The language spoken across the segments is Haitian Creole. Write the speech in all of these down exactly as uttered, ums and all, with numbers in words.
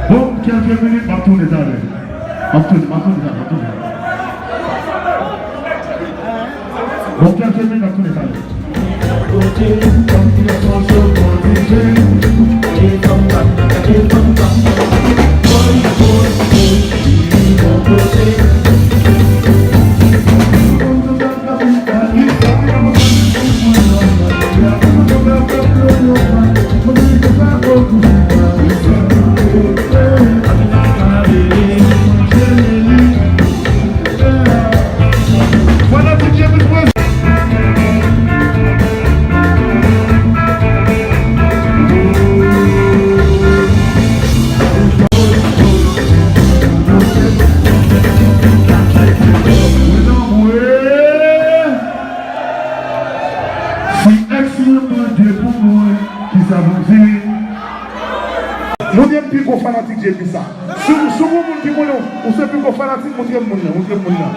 Bon, kèlke minit, m ap tounen talè. M ap tounen, m ap tounen talè, m ap tounen. Bon, kèlke minit, m ap tounen talè. Fanatik J-Mix Brazil. Si èks mwen mande pou mwen, kisa pou m di? Montre m pi gwo fanatik J-Mix sa. Si, si w gon moun ki konnen w, ou se pi gwo fanatik, montre m moun nan, montre m moun nan.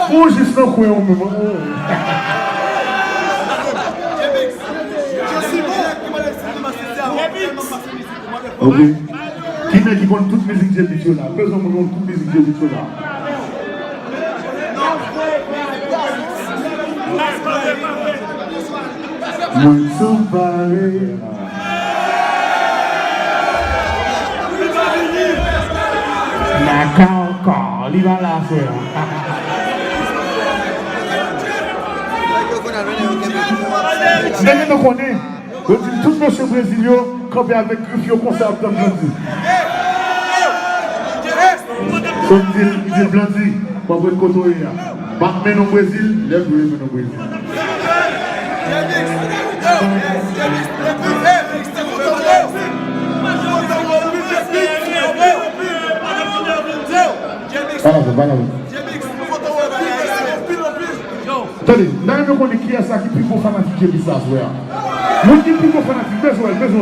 Ou jis nan kwen ou menm. Ok. Ki nèg ki konn tout mizik J-Mix yo la? Bezwen moun konn tout mizik J-Mix yo la. Mwen tou pare. Naka ankò, li pa la frè. Nèg yo konnen. Yo di m tout mesye Brezil yo kanpe avèk grif yo konsa y ap tann Blandy. So m di l, m di l, Blandy, w ap ret kote w ye a. M ap mennen w Brezil, lè m vle mennen w Brezil. Pa la, pa la. Tande, n a renmen konnen kiyès la ki pi gwo fanatik J-Mix sa aswè a. Moun ki pi gwo fanatik, bezwen, bezwen.